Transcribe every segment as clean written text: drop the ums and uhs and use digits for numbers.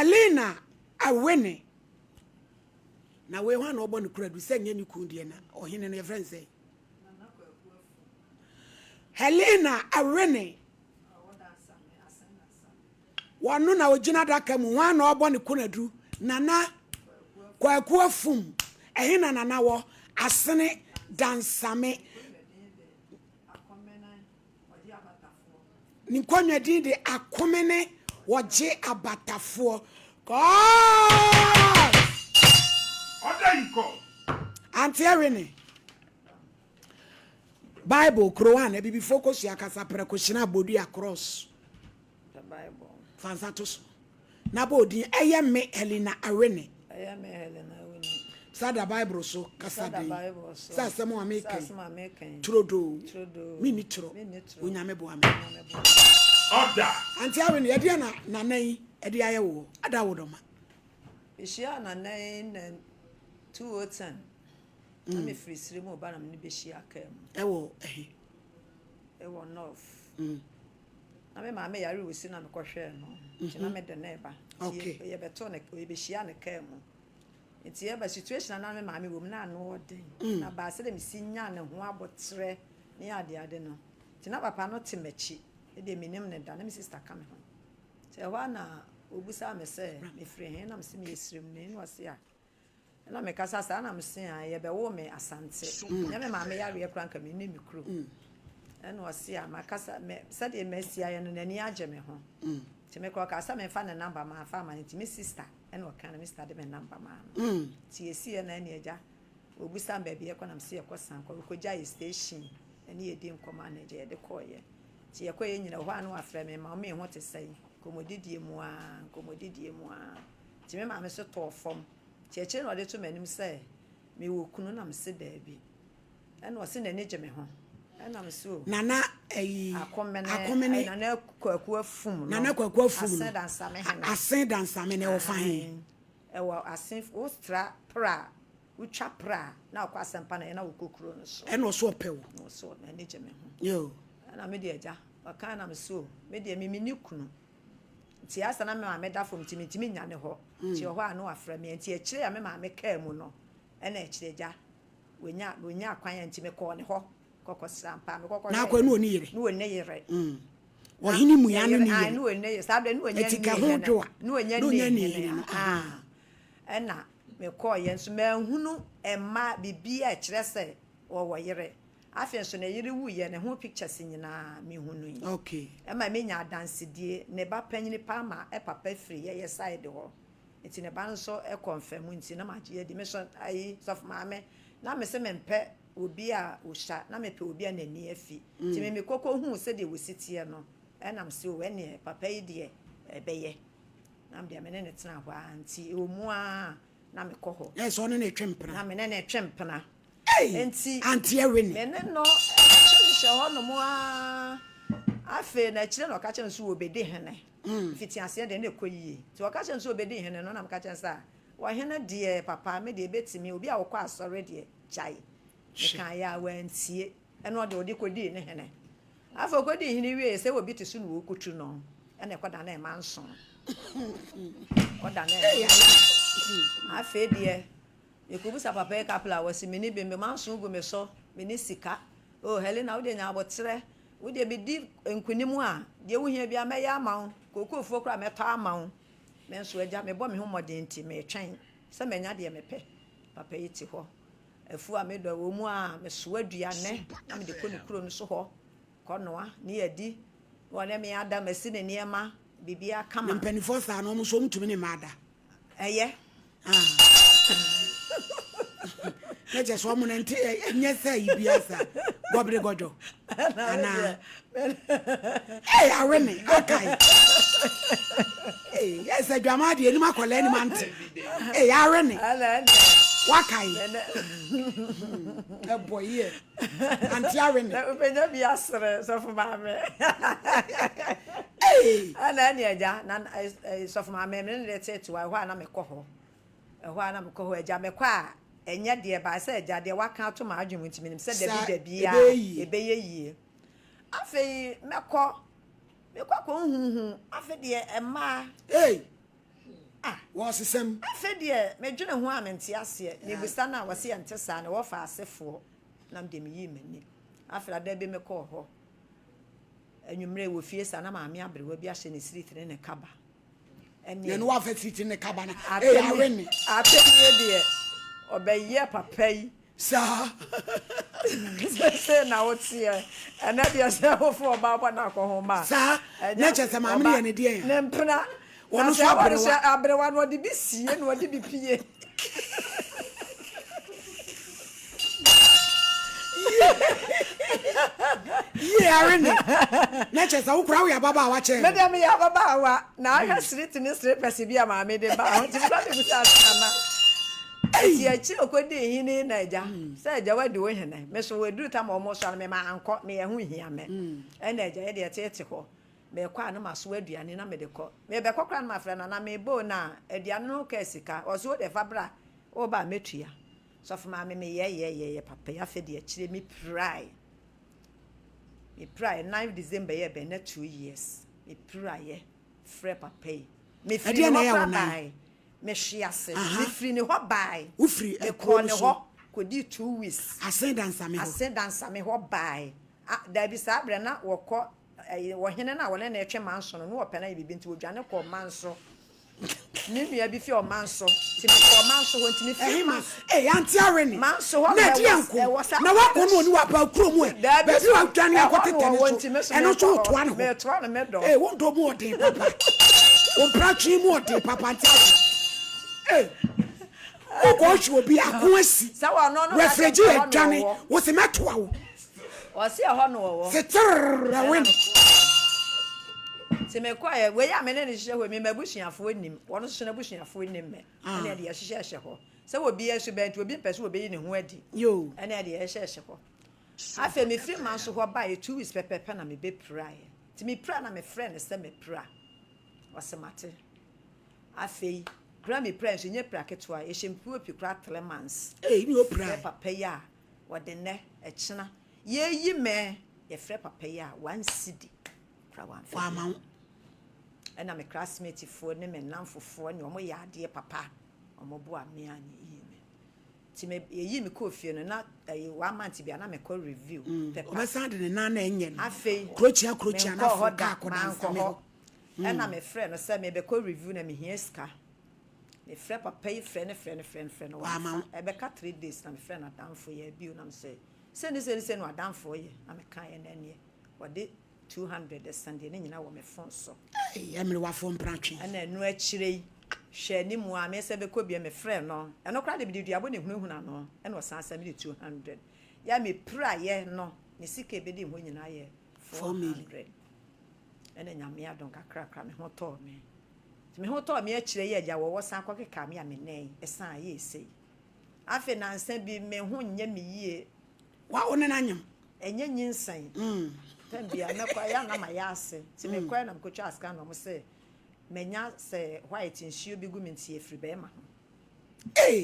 Helena Awene. Na wei hwan na ɔbɔ ne kura du sɛ nyɛ ne kun deɛ na ɔhene no yɛfrɛ no sɛ Helena Awene. Wɔno na ɔgyina adaka mu hwan na ɔbɔ ne kunadu Nana Kwaku Afum. Ɛhe na Nana wɔ? Asene Dansame. Ne nkonnwa din de Akomene wɔgye abatafoɔ. God! Order you call. Auntie Ewene. Bible, Quran, abibifoɔ kosua kasa prɛko hyena bodua cross. Fa nsa to so na bɔ odin ɛyɛ me Helena Awene. Ɛyɛ me Helena Awene. Sa da Bible so kasa den. Sɛ asɛm a meka yi turodoo menni torɔ Onyame boa me. Order. Auntie Awene ɛdeɛ na nana yi ɛde ayɛ woɔ ada wo dɔma. Mehyiaa nana yi na 2010 na mefiri sire mu ba na mene bɛhyia kaa mu. Ɛwɔ ɛhe? Ɛwɔ North. Na me maame yare wɔ si na mekɔhwɛɛ no. Nti na mede no reba. Nti yɛbɛtoo no, yɛbɛhyiaa no kaa mu. Nti yɛba situation a na me maame wɔ mu na ano ɔden. Na baa sɛdeɛ mesi nyaa ne ho aboterɛ ne adeade no. Nti na papa no te m'akyi. Me deɛ mennim no da, na me sister ka me ho. Nti ɛhɔ ara na ɔbisaa me sɛ mefiri he na mese meyɛ Siremuni na ɔse a Ɛna me kasa saa na me se a yɛbɛwoo me Asante. Nyɛ me maame yareɛ koraa nka me nni me kurom. Ɛna ɔse a makasa me sɛdeɛ masi ayɛ no n'ani agye me ho. Nti me koraa ɔkaa sɛ memfa ne number mamfa ama no nti me sister ɛna ɔka no me sister de me number maa no. Nti yɛsiiɛ na ɛne agya ɔbisa me baabi yɛkɔ na mese yɛkɔ Sankɔ ɔkɔgya yɛ station ɛne yɛdi nkɔmmɔ a na agya yɛde kɔɔyɛ. Nti yɛkɔɔyɛ nyina hɔ a na wafrɛ me ma me ho te sɛn nkɔmmɔdidie mu aa nkɔmmɔdidie mu aa. Nti me maame nso tɔɔ fam. Nti akyire na ɔde to m'anim sɛ mewɔ kunu na mese daabi. Ɛna ɔse n'ani gye me ho. Ɛna mese o. Nana ayi Akomene. Akomene. Nana Kwaku Afum no. Nana Kwaku Afum no. Asen Dansame hene. Asen Dansame no ɛwɔ fa he? Ɛwɔ Asen, wotra pra, wotwa pra na wokɔ Asɛmpa na ɛyɛ na wokɔ kuro no so. Ɛna ɔse ɔpɛ wo. Na ɔse n'ani gye me ho. Yoo. Ɛna me deɛ agya, ɔkae na mese o, me deɛ me menni kunu. Nti asa na me maame da fam nti mentumi nnya ne hɔ. Nti ɔhɔ a na wafrɛ me. Nti akyire a me maame kaa mu no, ɛna akyire agya wɔnya wɔnya kwan a nti mekɔɔ ne hɔ kɔkɔsra mpa. Mekɔkɔhwɛɛ Na akɔ ne ɔni yere. Ne ɔni yere. Ɔhene mua no ne yere. Ne ɔni yere. Saa berɛ ne ɔnya Ɛti ka ho dwo a. Ne ɔnya ne yere no. Ɛna mekɔɔyɛ nso manhunu mma biribiara a ɛkyerɛ sɛ ɔwɔ yere. Afei nso ne yere wuiɛ, ne ho pictures nyinaa me hunui. Okay. Ɛma me nya adansedie. Ne ba panyini paa ma papa firi yɛyɛ side hɔ. Nti ne ba no nso kɔ nfamu nti na magye adi. Me nso ayi sɔfo maame na me se me mpɛ obi a osua na me pɛ obi a n'ani afi. Nti me me kɔkɔ huu sɛdeɛ wɔsi teɛ no ɛna me se o ɛneɛ papa yi deɛ ɛbɛyɛ. Na me deɛ me ne no tena hɔ ara nti ɛwɔ mu ara na me kɔ hɔ. Na ɛsɛ ɔne no retwe mpena. Na me ne no retwe mpena. Ei! Enti Auntie Winnie. me ne no hyehyɛ hɔnom ara. Afei na akyire na ɔka kyerɛ me sɛ wɔbɛdi hene. Mfitiaseɛ deɛ na ɛkɔ yie. Nti ɔka kyerɛ me sɛ ɔbɛdi hene no na meka kyerɛ no sɛ ah, ɔhene deɛ papa me deɛ ɛbɛtumi, obi a ɔkɔ asɔre deɛ gyae. Mekaeɛ a wantie. Ɛna ɔde ɔde kɔdii ne hene. Afei ɔkɔdii hene wieeɛ sɛ obi te so na ɔrekɔtu no, ɛna ɛkɔdanee manso. Kɔdanee manso. Afei deɛ Mekɔbisa papa yi kapla a, ɔse menni bi, me manso gu me so, menni sika. Oh Helena wo deɛ nya aboterɛ, wo deɛ medi nkunim a, deɛ wohia biara mɛyɛ ama wo, kookoofuo koraa mɛtɔ ama wo. Me nso agya mebɔ me ho mmɔden nti metwɛn sɛ manya deɛ mepɛ. Papa yi te hɔ, afuo a medɔ wɔ mu a mesoa aduane na mede kɔ ne kuro no so hɔ kɔnoa ne yɛadi, na ɔne me ada, masi ne nneɛma, biribiara kama. Na mpanimfoɔ saa no wɔn nso wɔtumi ne mmaa da? Ɛyɛ. Na kyerɛ sɛ ɔmo no nte ɛnyɛ sɛ yi bia sa gɔbere gɔdwɔ anaa ee awe me akae ee yɛ sɛ dwama deɛ anim akɔla anim ante ee awe me wakae ɛbɔ yie ante awe me. Wobɛnya bi asere sɔfo maame. Ɛna ɛne agya na sɔfo maame me ne ne tetewa ɛhɔ a na mekɔ hɔ ɛhɔ a na mekɔ hɔ agya mekɔ a ɛnyɛ deɛ baa sɛ agya deɛ waka ato m'adwene mu nti menim sɛ dabi dabi a ɛbɛyɛ yie afei mɛkɔ mekɔ akɔ nhuhu afei deɛ ɛmaa. Hey. Ah! Wɔresesam. Afei deɛ medwene ho a mente aseɛ. Mebisa no a wɔse ɛnte saa na wɔfa asefoɔ na medeɛ meyii m'ani. Afei da bi mekɔɔ hɔ anwummerɛ wɔ fie saa na maame aberewa bi ahyɛ ne siriti ne ne kaba. Ɛneɛ na wafa siriti ne kaba no ɛyɛ awene. Atɛmie deɛ ɔbɛyɛ papa yi. Saa. Sese na woteɛ. Ɛnɛ deɛ sɛ wofo ɔbaa bɔ no akɔhoma. Saa. Na kyerɛ sɛ maame no yɛ ne deɛn a. Ne mpena. Wɔn nso aberewa. Aberewa no ɔde bi sie na ɔde bi pie. Yie are ne. Na kyerɛ sɛ wokora woyɛ ababaawa kyɛn. Me deɛ meyɛ ababaawa. Na ahwɛ siriti ne siripɛsi bi a maame de ba ho nti mekora mebusa sɛ nana. Enti akyiri a okodii hene yi na agya, sɛ agya wadi wo hene, me so eduru tam a wɔsoa no me ma ankɔ, me ɛho nhia me. Ɛna agya yɛ deɛ teete hɔ, mekɔ a na masoa aduane na mede kɔ. Mebɛkɔ koraa na mafrɛ no anaa mebɔ o na aduane no ho kaa sika, ɔse wo deɛ fa bra, woba a mɛtua. Sɔfo maame meyɛɛyɛɛyɛɛ papa yi, afei deɛ akyire mepirae. Mepiraeɛ, 9 December yɛ bɛn na 2 years, mepiraeɛ frɛ papa yi. Mefiri Ɛdeɛn ne na hɔ ɛyɛ wo koraa nan? baeɛ. Mehwee ase. Aha. Mefiri ne hɔ bae. Wofiri Mekɔɔ kuro no ne so. hɔ kɔdii 2 weeks. Asen Dansame hɔ. Asen Dansame hɔ bae. Ah, daabi, saa berɛ na wɔkɔ, ɛyi, ɔhene no a wɔne no retwe manso no, na wɔpɛ no ayɛ biribi nti wɔdwane kɔɔ manso. Me nua bi fi ɔmanso, nti mekɔɔ ɔmanso hɔ, nti mefiri Ɛhe ma? manso. Ei, ante awe ne. Manso hɔ Na na ɛdeɛ ɛwɔ, nko? ɛwɔ saa Na woakɔ no ɔne wo aba kuro mu ɛ? Daabi, Baabi a wadwane ɛhɔ akɔtetɛ na ne ɔwɔ so, nti me so ɛno nso mekɔ wotoa hɔ. ne hɔ. Metoa no, medɔ. Ei, wo ndɔ mu ɔden papa. Wo mpratwe mu ɔden papa, ante awe. Ei, wokɔ hwe obi ako asi. Sɛ wɔno no ka sɛ Refrigye ɛhɔ na adwane, ɔwɔ. wo se mɛtoa wo. Ɔse ɛhɔ na ɔwɔ. Sekyerr ɛwe no. Nti mekɔɛ, wei a me ne no hyehyɛ hɔ yi, me m'abusuafoɔ nnim, wɔn nso so n'abusuafoɔ nnim me. Ɛne ɛde yɛhyehyɛhyɛ hɔ. Sɛ obiara suban nti, obi mpɛ sɛ obeyi ne ho adi. Ɛne ɛde yɛhyehyɛhyɛ hɔ. Afei mefiri manso hɔ baeɛ, 2 weeks pɛpɛɛpɛ na mebɛpiraeɛ. Nti mepira na mefrɛ no sɛ mapira. Ɔse mate. Afei, pira mepira nso, ɛnyɛ pira ketewa, yɛhyɛ me POP koraa 3 months. Ei, ne opira. Frɛ papa yi a, wɔde nnɛ, ɛkyena, yɛyi mɛ, yɛfrɛ papa yi a, 1 cedi kora wamfa Wama wo. Ɛna me classmate foɔ ne me nnamfofoɔ ne ɔmo yɛ adeɛ papa, ɔmo boa me a ne yii me. Nti me yɛyii me kɔɔ fie no na ɛyɛ one month bi a na mekɔ review pɛpa. Ɔbɛsan de ne nan na ɛnyɛ no. Afei, Kurokyia kurokyia na menkɔɔ aforo hɔ kaa da, kɔ mankɔ dansame hɔ. hɔ. Ɛna mefrɛ no sɛ mebɛkɔ review na mehia sika. Mefrɛ papa yi frɛ no frɛ no frɛ no frɛ no Wama wamfa. Ɛbɛka 3 days na mefrɛ no adamfo yɛ bio na mesɛ sei ne sei ne sei na adamfo yɛ na mekaeɛ na ɛneɛ wɔde 200 ɛsan deɛ ne nyinaa wɔ me phone so. Ei, ɛmmerewafoɔ mpratwe. Ɛna ɛno akyire yi hwɛ anim a mesɛ bɛkɔ bia mefrɛ no ɛno koraa de mede duabɔ ne hunahuna no ɛna ɔsan sɛ mede 200 yɛ mepiraeɛ no ne sika ɛbɛdi ho nyinaa yɛ 400 ɛna Nyame adom kakrakra me ho tɔɔ me. Nti me ho tɔɔ me akyire yi agya wɔwɔ san kɔkeka me a me nan ɛsan ayɛ sei. Afei nansa bi me ho nyɛ me yie. Wa wo ne no anyem? Ɛnyɛ nyinsɛn. Tam bia mɛkɔ ɛyɛ a na mayɛ ase. Nti mekɔɛ na mekɔtwaa scan na ɔmo se manya sɛ white nsuo bi gu me nti ɛfiri bɛɛma ho. Ei!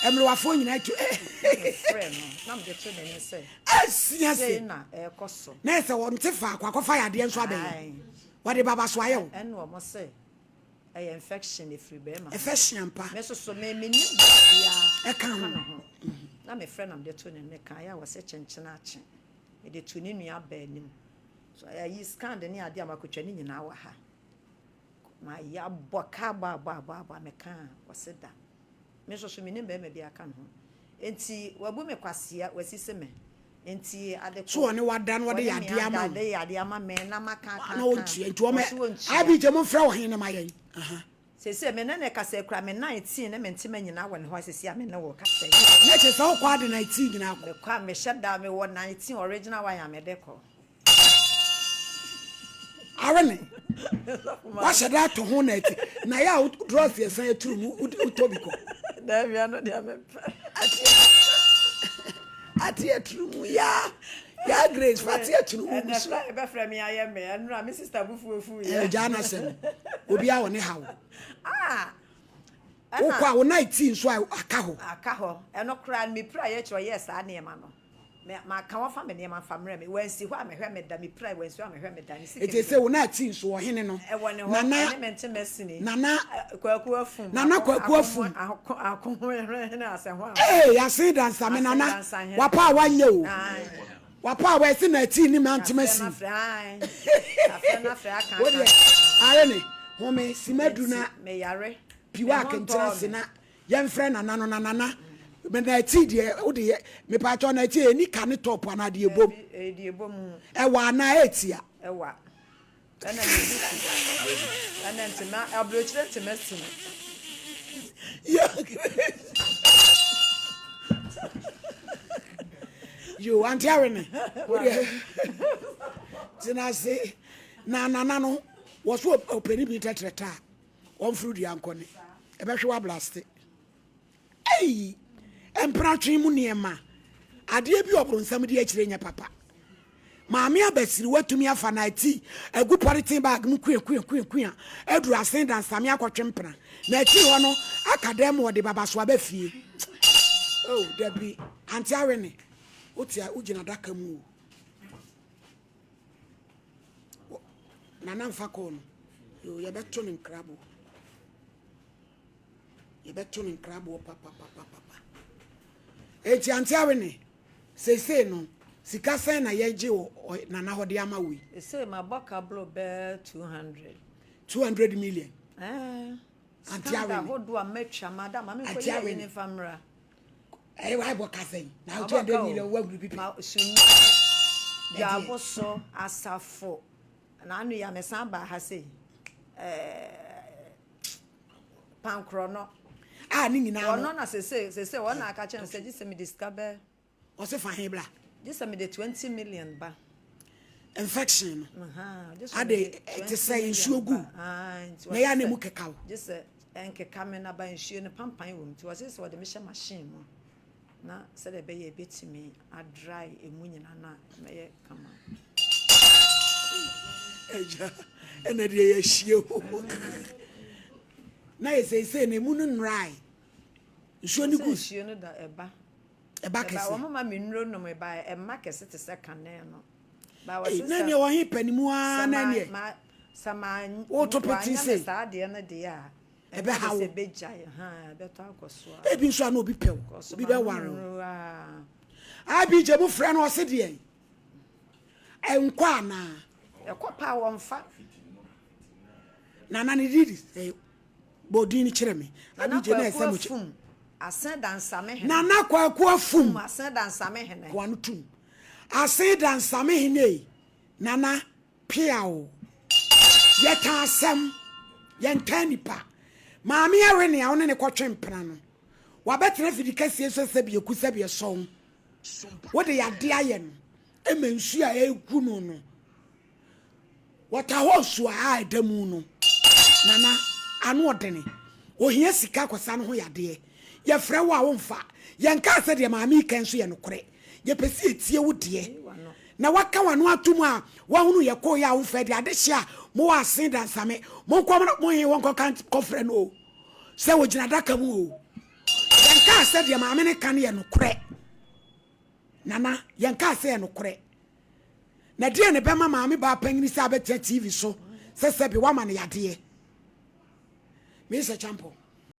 Mmerewafoɔ nyinaa tu. Mefrɛ no na mede to n'anim sɛ. Asia se. Sei na ɛrekɔ so. Na ɛsɛ wɔn te faako akɔfa yadeɛ nso abɛyɛ. Wɔde baba so ayɛ wo. Ɛna wɔn se ɛyɛ infection efiri bɛrima ho. Infection ampa. Me soso me me nim biribiara. Ɛka ho. Na mefrɛ na mede to n'anim meka ayɛ a wɔse kyenkyen akye. Mede to ne nua baa anim. So ɛyi scan de ne adeɛ a makotwa ne nyinaa wɔ ha. Mayɛ abɔ ka abɔ abɔ abɔ abɔ meka a wɔse da. Me nso so menim bɛrima bi aka ne ho. Nti wabu me kwasea wasisi me. Nti ade So wɔne wada na wɔde yadeɛ ama wo. Wɔde yadeɛ ama me na maka aka Na wɔntua nti wɔn Abigye mo mfrɛ ɔhene no ma yɛn. Sese me ne ne kasa kura me 19 ne me ntoma nyinaa wɔ ne hɔ sese a me ne wo kasa yi. Na kyerɛ sɛ wokɔ ade 19 nyinaa kɔ. Mekɔ a mehyɛ da mewɔ 19 original one a mede kɔ. Awene wahyɛ da ato ho na ati na yɛ a drɔs yɛ san aturu mu wotɔ bi kɔ. Daabi ano deɛ mepɛ. Ate aturu mu yaa yaa Grace fa ate aturu mu gu so. Ɛnɛ bɛfrɛ me ayɛ me ɛnura me sister bufu efu yɛ. Ɛgya n'asɛm obi a ɔne ha wo. Ah. Wokɔ a wo night nso a aka hɔ. Aka hɔ ɛno koraa mepira yɛ kyerɛ ɔyɛɛ saa nneɛma no. Me maka wɔmfa me nneɛma mfa mmerɛ me. Wansi hɔ a mehwɛ me da, mepirae, wansi hɔ a mehwɛ me da. Ne sika Eti bi sɛ wo na ati nso ɔhene no. Ɛwɔ ne hɔ, Nana ɛne me ntemasini. Nana Kwaku Afum. Nana Kwaku Afum. Ako ako hene asɛ ho a. Ee asen dansa me Asen nana dansa hene. wapa a wanyɛ o. Ae. Wapa a wɛse na ati ne ma Afrɛ ntemasi. no afrɛ ae. Afrɛ no afrɛ aka Wo aka. deɛ ayɛ ne home simadu Enti na meyare. piwa Me ho akentena ntɔɔ ase me. na Yɛnfrɛ nana no na nana me na ɛti deɛ wode yɛ mepaakyɛw na ɛti ɛni ka ne top anaa deɛ ɛbom. Dabi ɛyɛ deɛ ɛbom ho. Ɛwa anaa ɛtia. Ɛwa ɛna ne duku ɛna ntoma aburokyire ntoma si no. Yo ante awe ne wodeɛ tena ase na nana no wɔ so ɔpɛni bi tɛtrɛ taa. Wɔmforo dua nkɔ ne ɛbɛhwe w'ablaste. Ei! Mpratwe mu nneɛma. Adeɛ bi ɔbronsam di akyire nyɛ papa. Maame abasiri watumi afa n'ati agu polythene bag mu kua kua kua kua aduru asen dansame akɔtwe mpena. N'akyi hɔ no aka dɛm ma ɔde babaso aba fie. Oh, dabi. Ante Awene, wote a wogyina adaka mu o. Nana nfa kɔɔ no. Yoo yɛbɛto no nkraboɔ. Yɛbɛto no nkraboɔ papapapapa. Eti ante awene seesei no sika sɛn na yɛgye wɔ Nana hɔ de ama wo yi? Seesei mabɔ kablo bɛɛ 200. 200 million. Ɛɛ. Ante Sika awene. ahodoɔ a matwa madam ma menkɔ Ante yi ayi awene. ne mfa mmra. Ɛyɛ wa bɔ kasa yi. Na o 200 million wa group bi. Ma sumi. Dwaboso asafo. Na ano ya mesan ba ha sei. Eh pankorɔ no. A ne nyinaa no. Ɔno na sese sese wɔn na aka kyerɛ me sɛ gye sɛ mede sika bɛ. Ɔse fa he bra. Gye sɛ mede 20 million ba. Infection no. Ade te sɛ nsuo gu. Na ɛyɛ a na emu keka wo. Gye sɛ ɛnkeka me na ba nsuo no pampan wɔ mu nti wɔse sɛ wɔde me hyɛ machine mu na sɛdeɛ ɛbɛyɛ ɛbɛtumi adry emu nyinaa na mɛyɛ kama. Agya ɛna deɛ yɛahyia o. Na yɛ seesei na emu no nrae. Nsuo no gu. Nsuo no da ɛba. Ɛba kɛse. Ɛba wɔn ma me nnuro nom ɛba ɛma kɛse te sɛ kane no. Ei, na neɛ ɔhe pɛ ne mu ara na neɛ. Sɛ ma woto pete sei. Saa adeɛ no deɛ a. Ɛbɛha wo. Ɛbɛgyae ha ɛbɛtɔ akɔ so a. Ebi nso a na obi pɛ wo. Obi bɛware wo. Abi gye mo frɛ no ɔse deɛ. Ɛnkɔ anaa. Ɛkɔ paa wɔmfa. Nana ne didi Bɔ din no kyerɛ me. Nana Kwaku Afum Asen Dansame Hene. Nana Kwaku Afum. Asen Dansame Hene. Koa no tum. Asen Dansame Hene ei. Nana pia o. Yɛka asɛm, yɛntaa nipa. Maame awe nea wo ne no kɔtwe mpena no. Wabɛtena fidi kɛseɛ so sɛbi eku sɛbi ɛsɔn. Wode yadeɛ ayɛ no ma nsuo a ɛregu no no. Wɔta hɔ su a ɛda mu no, Nana, ano ɔdene. Ohia sika kɔsa no ho yadeɛ. Yɛfrɛ wo a womfa. Yɛnkaa sɛ deɛ maame yi ka nso yɛ nokorɛ. Yɛpɛ sɛ yɛtie wo deɛ. Na woaka w'ano ato mu a woahunu yɛkooeɛ a womfa adi. Adehye a mowɔ asen dansame, monkɔ mo he hɔ nkɔka nkɔfrɛ no o, sɛ ɔgyina adaka mu o. Yɛnkaa sɛ deɛ maame no ka no yɛ nokorɛ. Nana, yɛnkaa sɛ ɛyɛ nokorɛ. Na deɛn na ɛbɛma maame baa panyini sɛ abɛtena TV so sɛ sɛbe woama no yadeɛ? Meyɛ sɛ Champon.